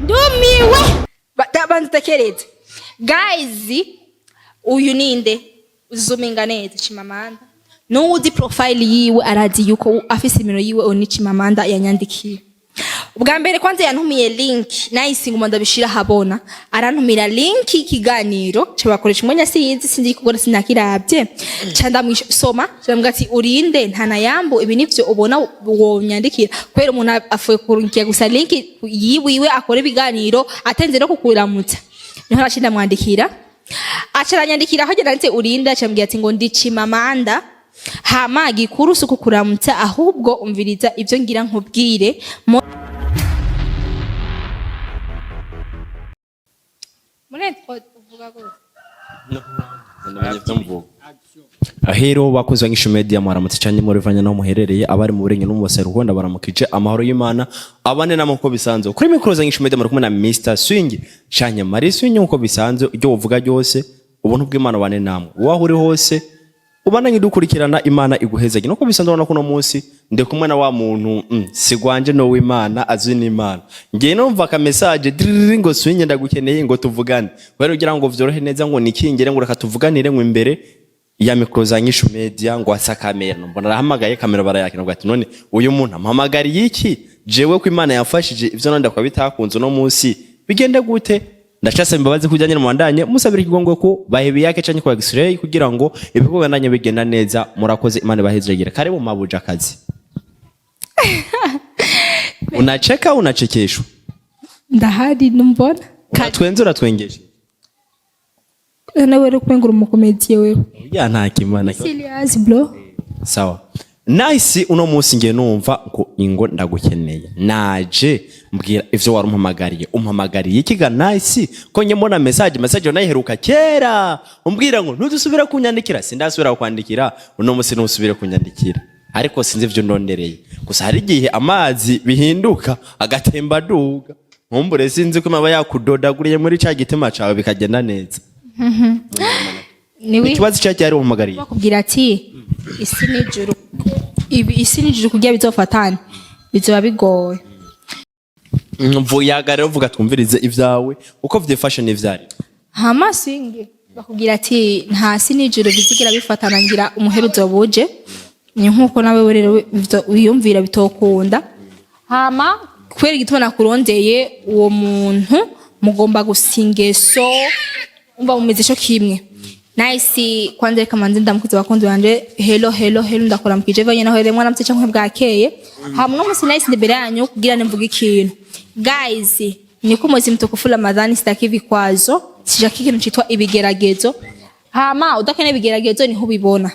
Ndumiwe. Banza utekereze, guys, uyu ninde? Uzuminga neza Chimamanda. N'uwuzi profile yiwe arazi yuko afise imero yiwe. Uyu ni Chimamanda yanyandikiye ubwa mbere. Kwanza yantumiye link nahise nguma ndabishira habona. Arantumira link y'ikiganiro cabakoresha umwanya, sinzi, sinzi kugora, sinakiravye. Ca ndamwisoma, ndamubwira ati: "Urinde nta nayambu, ibi nivyo ubona wonyandikira?" Kubera umuntu afuye kurungikia gusa link yiwiwe akora ibiganiro atenze no kukuramutsa. Niho naciye ndamwandikira, aca aranyandikira aho nanditse "urinde", aca ambwira ati ngo ndi Chimamanda, hama gikuru si ukukuramutsa, ahubwo umviriza ivyo ngira nkubwire. Muri intro uvuga gute? Ndamenye ivyo mvuga. Ahero bakunzi ba Ngisho Media, mwaramutse cyane murivanya naho muherereye, abari mu burenge no mu baseruko, ndabaramukije. Amahoro y'Imana abane namwe. Uko bisanzwe kuri mikoro za Ngisho Media muri kumwe na Mr Swing Shanya Marie Swing. Uko bisanzwe, ibyo uvuga byose, ubuntu bw'Imana bane namwe waho uri hose, ubandanye dukurikirana, Imana iguhezage. Nuko bisanzwe, ubona ko uno munsi ndi kumwe na wa muntu, sigwanje no w'Imana azwi n'Imana. Ngiye numva ka message diriri ngo: "Swinge, ndagukeneye ngo tuvugane." Rero kugira ngo vyorohe neza, ngo nikingire, ngo reka tuvuganire ngo imbere ya mikoro za Nyishu Media, ngo asa kamera. Mbona arahamagaye, kamera barayakira, ngo ati: "None uyu muntu ampamagariye iki? Jewe ko Imana yamfashije, ivyo none ndakwa bitakunze, uno munsi bigende gute?" Ndacasaba imbabazi kujyanye mubandanye musabira ikigongwe ku bahebi yake canke kwa x-ray kugira ngo ibikorwa bibandanye bigenda neza. Murakoze, Imana ibahezegere. Karibu mabuja kazi. Unacheka, unachekeshwa? Ndahari, numbona. Uratwenze, uratwengeje. Nawe rero kwengura umukomediye wewe. Ya, nta kimana. Serious, bro. Sawa, nice. Uno munsi ngiye numva ngo ingo ndagukeneye, naje. Mbwira ivyo wari umpamagariye. Umpamagariye ikiga nice, ko njye mbona message nayiheruka kera, umbwira ngo ntudusubire kunyandikira, sindasubira kwandikira. Uno munsi ntusubire kunyandikira, ariko sinzi ivyo ndondereye. Gusa hari igihe amazi bihinduka agatemba aduga, nkumbure sinzi ko maba yakudodaguriye muri ca gitima cawe bikagenda neza. Niwe. Ikibazo cya cyari umpamagariye. Bakubwira ati isi n'ijuru, ibi isi n'ijuru kugira bizofatane bizoba bigoye. Mvuyaga rero, vuga twumvirize ibyawe uko vyifashe n'ivyari. Hama singe bakubwira ati nta si n'ijuru bizigira bifatana, ngira umuheruzo buje ni nkuko nawe rero wiyumvira bitokunda. Hama kubera igituma nakurondeye, uwo muntu mugomba gusa ingeso, umva mumeze ico kimwe. Nice. Kwanza reka manze ndamukize abakunzi banje. Hello, hello, hello, ndakora mukije vanye naho rero mwaramutse canke bwakeye. Hama uno musi nice imbere yanyu kugira nimvuge ikintu, guys. Niko mwezi mtukufu Ramadhani, sitaki vikwazo, sishaka ikintu citwa ibigeragezo. Hama udakeneye ibigeragezo niho ubibona.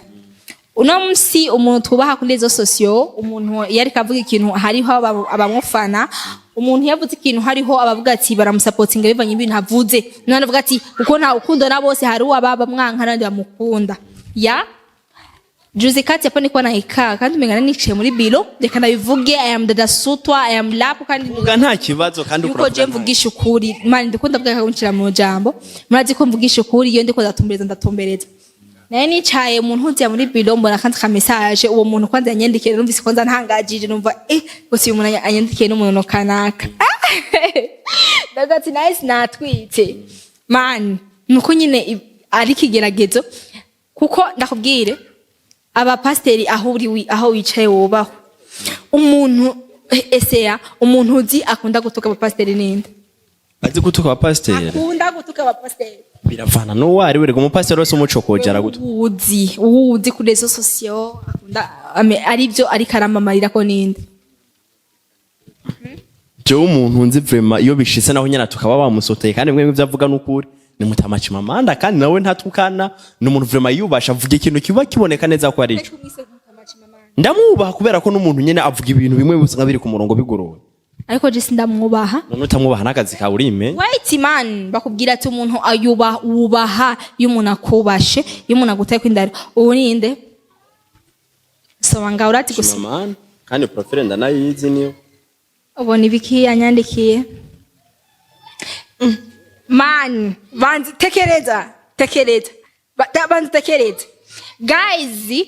Uno musi umuntu twubaha kuri réseaux sociaux, umuntu iyo ariko avuga ikintu hariho abamufana, umuntu iyo avuze ikintu hariho abavuga ati baramusapotinga bivanye ibintu avuze. None avuga ati uko nta ukunda na bose, hari uwaba bamwanka n'abandi bamukunda. Ya juzi kati hapo nilikuwa naikaa kandi umengana nicaye muri biro. Reka ndabivuge, I am dada Sutwa, I am lap kandi. Vuga nta kibazo kandi. Yuko Ukuravuga je mvugisha ukuri, mani ndikunda kuvuga kaguncira mu jambo. Murazi ko mvugisha ukuri, iyo ndiko ndatumbereza ndatumbereza. Naye nicaye mu ntuzi muri biro, mbona kandi ka message uwo muntu kwanza yanyandikiye. Numvise kwanza ntangajije, numva gusa uyu muntu anyandikiye n'umuntu kanaka. Ndavuga ati nice, natwitse man. Nuko nyine ari ikigeragezo, kuko ndakubwire abapasiteri aho uri aho wicaye wubaho umuntu eseya, umuntu uzi akunda gutuka abapasiteri ninde? Azi gutuka abapasiteri? Akunda gutuka abapasiteri. Biravana n'uwo ari we. Rega umupasiteri wese umucokoje aragutuka. Uwuzi kuri réseaux sociaux akunda aribyo ariko aramamarira ko ninde? Jewe umuntu nzi vraiment iyo bishitse naho nyene tukaba bamusoteye, kandi mwe ivyo avuga n'ukuri, ni Mutama Chimamanda. Kandi nawe ntatukana, ni umuntu vraiment yubasha, avuga ikintu kiba kiboneka neza ko ari ico. Ndamwubaha kubera ko n'umuntu nyene avuga ibintu bimwe usanga biri ku murongo bigoroye. Ariko je sindamwubaha. None utamwubaha n'akazi kawe urime. Wait man, bakubwira ati umuntu ayubaha, wubaha iyo umuntu akubashe, iyo umuntu agutaye kwindaro. Ubu ninde? Soma ngaho, urati gusa. Chimamanda, kandi profile ndanayizi niyo. Ubona ibiki yanyandikiye? Man, banza tekereza, tekereza. Banza tekereza, guys,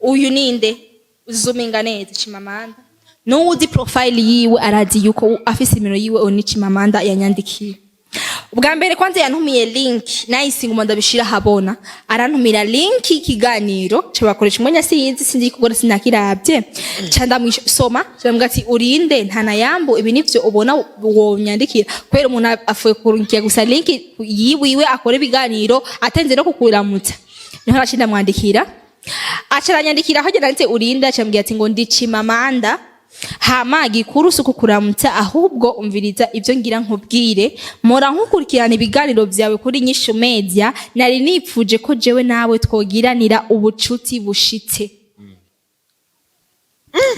uyu ninde? Uzuminga neza Chimamanda. N'uwuzi profile yiwe arazi yuko afise imero yiwe. Oni Chimamanda yanyandikiye ubwa mbere, kwanza yantumiye link nahise nguma ndabishira habona. Arantumira link y'ikiganiro cyo bakoresha umwanya, sinzi, sinzi kugora, sinakiravye, ca ndamwisoma, ndamubwira ati: "Urinde nta na yambu, ibi nivyo ubona wonyandikira?" Kubera umuntu afuye kurungikia gusa link yiwiwe akora ibiganiro atenze no kukuramutsa. Niho naciye ndamwandikira, aca aranyandikira aho nanditse urinde, aca ambwira ati ngo ndi Chimamanda, hama gikuru si ukukuramutsa, ahubwo umviriza ibyo ngira nkubwire. Mpora nkukurikirana ibiganiro vyawe kuri Nyishu Media, nari nipfuje ko jewe nawe twogiranira ubucuti bushitse.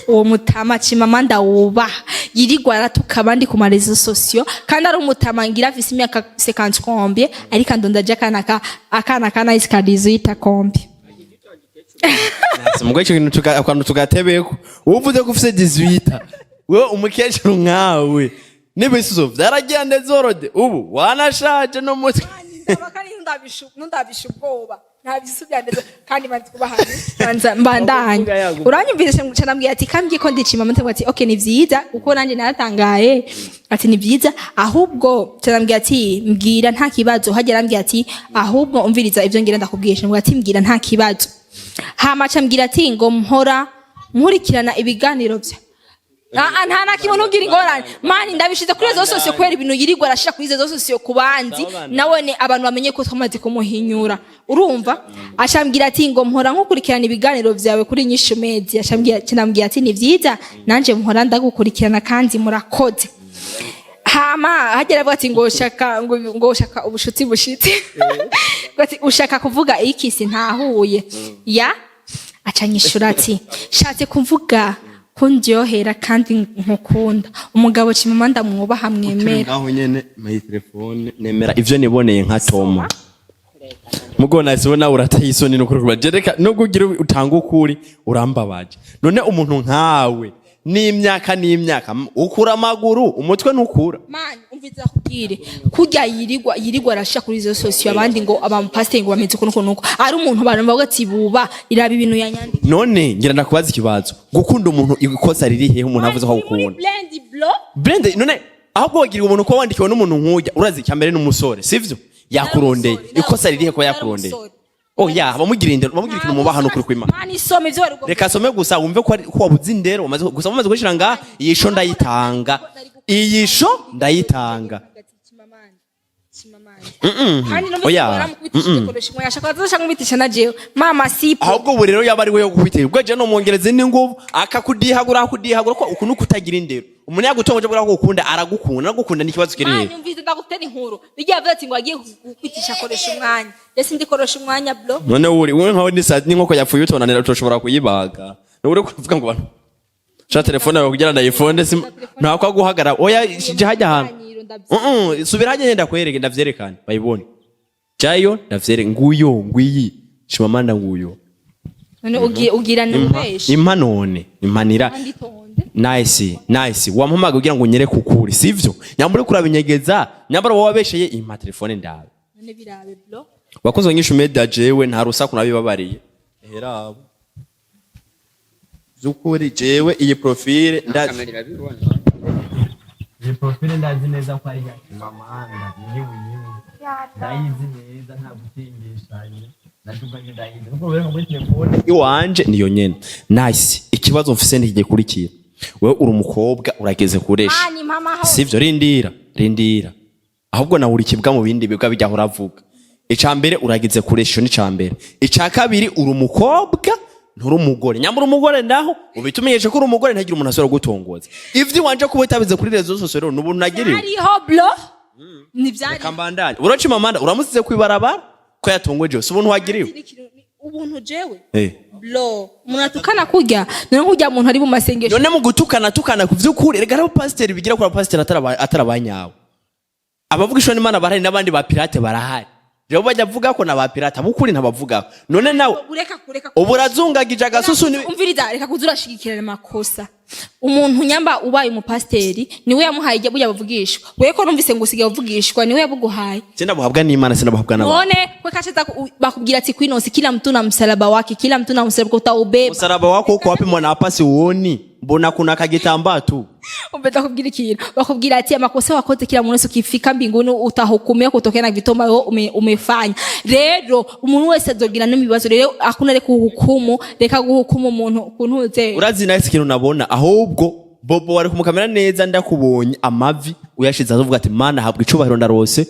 Uwo mutama Chimamanda wubaha yirirwa aratuka abandi ku ma réseaux sociaux, kandi ari umutama ngira afise imyaka 50 combien, ariko andonda aje akana ka nice ka 18 combien. Mugo icyo kintu akantu tugatebeko. Uvuze ko ufise 18, wewe umukecuru nkawe n'ibisuso vyaragiye ndezorode, ubu wanashaje no mutwe. Ntundabisha ubwoba, nta bisu byandeze kandi banzi kubaha mbandanye. Uranyumvise? Nambwiye ati kambwiye ko ndicima mutwe, ati okay, ni vyiza, kuko nanjye naratangaye. Ati ni vyiza, ahubwo nambwiye ati mbwira nta kibazo. Hagera ambwiye ati ahubwo umviriza ivyo ngira ndakubwiye. Mbwira ati mbwira nta kibazo. Hama ca mbwira ati ngo mpora nkurikirana ibiganiro vya. Ah, nta na kimwe, ntugire ingorane mani. Ndabishize kuri réseaux sociaux kubera ibintu yirirwa arashira kuri réseaux sociaux ku bandi, nawe ne abantu bamenye ko twamaze kumuhinyura. Urumva, acambwira ati ngo mpora nkukurikirana ibiganiro vyawe kuri Nyishu Media. Acambwira, kinambwira ati ni vyiza, nanje mpora ndagukurikirana kandi murakoze. Hama hagera avuga ati ngo shaka ngo shaka ubushuti bushitse. Ngo ati ushaka kuvuga iki? Sintahuye ya. Acanyishura ati shatse kuvuga ko ndyohera kandi nkukunda. Umugabo Chimamanda mwubaha, mwemera. Ngaho nyene mayi telefone, nemera ivyo niboneye nka Toma. Mugo nahise ubona urateye isoni nukuri kuba jereka nubwo ugira utanga ukuri urambabaje. None umuntu nkawe n'imyaka n'imyaka ukura amaguru, umutwe ntukura. Man, umviza kubwire, kurya yirirwa arasha kuri réseaux sociaux abandi ngo abamupasiteri ngo bameze ukuntu ukuntu uko ari umuntu, abantu bavuga ati buba iraba ibintu yanyandika. None ngira ndakubaza ikibazo: gukunda umuntu ikosa riri hehe? Umuntu avuze ko agukunda. Blend blo. Brand, none ahubwo wagira umuntu ko wandikiwe n'umuntu nk'ujya, urazi icya mbere n'umusore, sivyo? Yakurondeye, ikosa riri he kuba yakurondeye? Oh ya, bamugira indero, bamugira ikintu mubaha n'ukuri kw'Imana. Man, isome ivyo wari Reka asome gusa wumve ko ko wabuze indero. Umaze gusa, umaze gushira ngaha. Iyi sho ndayitanga, iyi sho ndayitanga. Kandi numvise Oya. waramukubitishije koresha umwe yashaka azoshaka nkubitisha na jewe mama sipo. Ahubwo ubu rero yaba ari we yo gukubitira, ubwo je nomwongereza indi nguvu, akakudihagura, akudihagura, ko ukuntu kutagira indero. Umuntu yagutongoje bwa gukunda, aragukunda, aragukunda, n'ikibazo kiri Man, hehe? umvise, ndagutera inkuru bijya yavuze ati ngo agiye gukwitisha akoresha umwanya. Ese ndikoresha umwanya, bro? None uri wowe nkawe n'inkoko yapfuye utonanira, utoshobora kuyibaga. Uri kuvuga ngo bantu sha telefone yawe kugira ndayifonde ntako guhagara. Oya, je hajya ahantu. Subira hajya, ngenda kwereke, ndavyerekane bayibone. Jayo ndavyereke, nguyo ngwiyi Chimamanda nguyo. None ugiye ugira nubeshe? Impa none impanira. Kandi itonde. Nice, nice. Wampamaga kugira ngo unyereke ukuri, sivyo? Nyambura kurabinyegeza, nyambura wowe wabesheye. Impa telefone ndabe. None birabe, bro. Wakoze Nyishu Media, jewe nta rusaku nabibabariye. Herabo zukuri, jewe iyi profile ndazi. Kamera irabibona. Iyi profile ndazi neza ko ari iya Chimamanda, yiwe yiwe ndayizi neza, nta gukingishanya, ndajumbanye, ndayizi kuko bereka muri telefone Iwanje niyo nyene. Nice, ikibazo mfise ntigikurikira: wewe uri umukobwa, urageze kuresha. Man, mama ho. Sivyo? Rindira, rindira. Ahubwo nawe uri kibwa mu bindi bibwa bijya uravuga. Ica mbere, urageze kuresha, ico ni ica mbere. Ica kabiri, uri umukobwa, nturi umugore. Nyamara umugore ndaho ubitumenyeshe ko uri umugore, ntagire umuntu asubira gutongoza. Ivyo iwanje kuba utabize kuri réseaux sociaux rero n'ubuntu nagiriwe. Hariho, bro, ni byari. Reka mbandanye. Uraca Mamanda uramusize kwibarabara ko yatongoje, si ubuntu wagiriwe? Ubuntu jewe? Eh. Bro, umuntu atukana kurya, none kurya muntu ari mu masengesho. None mu gutukana tukana ku vy'ukuri, rega hariho pasiteri bigira kuri pasiteri atari abanyawe. Abavuga n'Imana barahari, n'abandi ba pirate barahari. Rero bajya avuga ko na ba pirate abukuri ntabavugaho. None nawe Ureka kureka. Ubu urazungagije agasusu ni Umviriza, reka kuza urashigikirana amakosa. Umuntu nyamba ubaye umupasiteri niwe yamuhaye ijya burya buvugishwa. Wewe ko numvise ngo usigaye uvugishwa, niwe yabuguhaye? Sinabuhabwa n'Imana, sinabuhabwa n'abantu. None kwe kacheza bakubwira ati kwinosi kila mtu na msalaba wake, kila mtu na msalaba utaubeba. Msalaba wako uko wapi mwana? Hapa siuoni. Mbona kuna akagitambatu. Umbe, ndakubwira ikintu. Bakubwira ati amakosa wakoze, kila muntu wese ukifika mbinguni utahukumiwa kutokana na vitu ambavyo umefanya. Rero umuntu wese azogira n'ibibazo. Rero hakuna reka uhukumu, reka guhukumu umuntu kuntuze. Urazi nahise ikintu nabona, ahubwo Bobo wari kumukamera neza. Ndakubonye amavi uyashize, azovuga ati: "Mana, habwa icubahiro, ndarose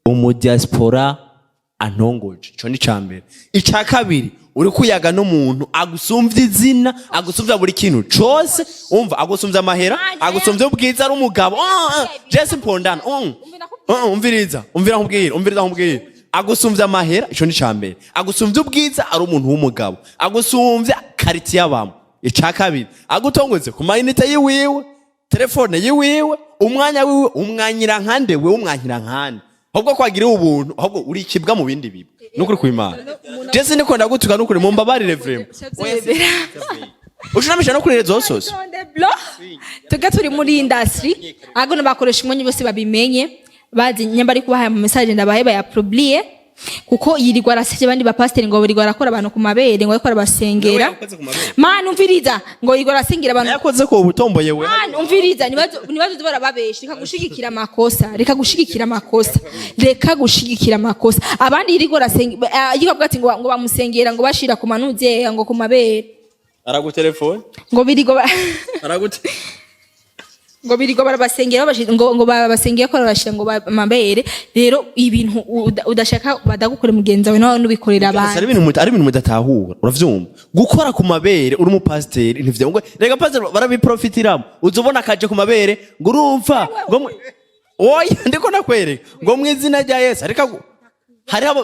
umudiaspora antongoje." Ico ni ca mbere. Ica kabiri, uri kuyaga n'umuntu agusumvya izina, agusumvya buri kintu cose. Umva, agusumvya amahera, agusumvya ubwiza, ari umugabo. Ah, ah, Jesse Mpondana. Umviriza, umvira nkubwire, umviriza nkubwire. Agusumvya amahera, ico ni ca mbere. Agusumvya ubwiza, ari umuntu w'umugabo. Agusumvya kariti y'abamo. Ica kabiri, agutongoze ku mayinite yiwiwe, telefone yiwiwe, umwanya wiwe. Umwanyira nkande wewe? Umwanyira nkande? Ahubwo kwagiriwe ubuntu, ahubwo uri ikibwa mu bindi bibi. Nukuri kw'Imana, Jesse, niko ndagutuka. Nukuri mumbabarire, vraiment. Ushiramisha no kuri réseaux sociaux. Tuga turi muri industry, ahubwo bakoresha umwanya bose babimenye, bazi nyamba ari kubaha mu message, ndabahe bayapublier, kuko yirirwa arasevye abandi bapasiteri ngo yirirwa arakora abantu ku mabere, ngo ariko arabasengera. Nawe yakoze ku mabere? Mana, umviriza, ngo yirirwa arasengera abantu. Yakoze ko ubutomboye we. Mana, umviriza, nibazo barababesha. Reka gushigikira amakosa, reka gushigikira amakosa, reka gushigikira amakosa. Abandi yirirwa arasenga, yirirwa avuga ati ngo bamusengera, ngo bashira ku manuze, ngo ku mabere. Aragutelefone. Ngo birirwa Aragute. Ngo birirwa barabasengera, ngo babasengera ko barabashira ngo amabere. Rero ibintu udashaka badagukora mugenzi wawe, nawe nubikorera ari abandi. Ibintu ari ibintu mudatahura, uravyumva? Gukora ku mabere uri umupasiteri ntivyo ngo rega pasiteri barabiprofitiramo. Uzubona akaje ku mabere ngo urumva ngo oya, ndiko nakwereka ngo mu izina rya Yesu. Ariko hariho abo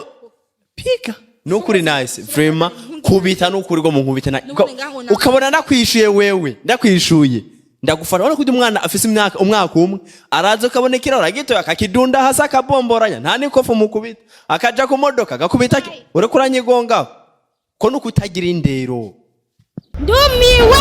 piga nukuri nice, vraiment kubita nukuri ngo munkubite na N'ubundi ngaho ukabona nakwishuye wewe, ndakwishuye, ndagufana. Urabona ko uyu mwana afise imyaka, umwaka umwe, araza ukabona ikirahuri agitoye, akakidunda hasi, akabomboranya, nta n'ikofu mukubita, akaja ku modoka agakubita, uriko uranyigongaho ko nuko utagira indero. Ndumiwe.